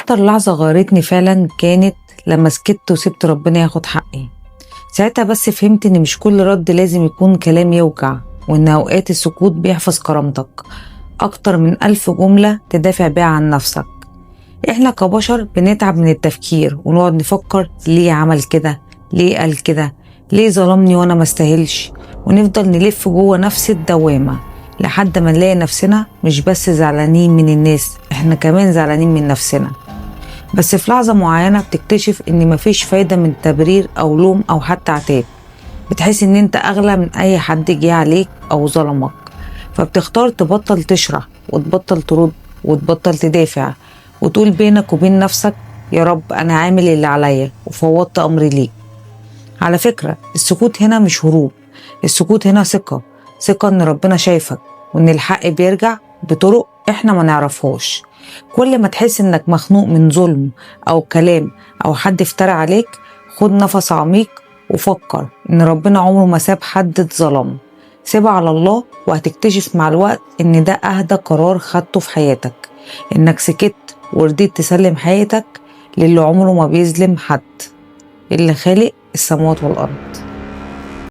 أكتر لحظة غيرتني فعلا كانت لما سكت وسبت ربنا ياخد حقي. ساعتها بس فهمت إن مش كل رد لازم يكون كلام يوجع، وإن أوقات السكوت بيحفظ كرامتك أكتر من 1000 جملة تدافع بيها عن نفسك. إحنا كبشر بنتعب من التفكير ونقعد نفكر ليه عمل كده، ليه قال كده، ليه ظلمني وأنا ما استاهلش، ونفضل نلف جوه نفس الدوامة لحد ما نلاقي نفسنا مش بس زعلانين من الناس، إحنا كمان زعلانين من نفسنا. بس في لحظة معينة بتكتشف إن مفيش فايدة من تبرير أو لوم أو حتى عتاب. بتحس إن أنت أغلى من أي حد جه عليك أو ظلمك، فبتختار تبطل تشرح وتبطل ترد وتبطل تدافع، وتقول بينك وبين نفسك يا رب أنا عامل اللي عليا وفوضت أمري ليك. على فكرة السكوت هنا مش هروب، السكوت هنا ثقة، ثقة إن ربنا شايفك وإن الحق بيرجع بطرق إحنا ما نعرفهاش. كل ما تحس إنك مخنوق من ظلم أو كلام أو حد افترى عليك، خد نفس عميق وفكر إن ربنا عمره ما ساب حد اتظلم. سيبها على الله، وهتكتشف مع الوقت إن ده أهدى قرار خدته في حياتك، إنك سكت ورضيت تسلم حياتك للي عمره ما بيظلم حد، اللي خالق السماوات والأرض.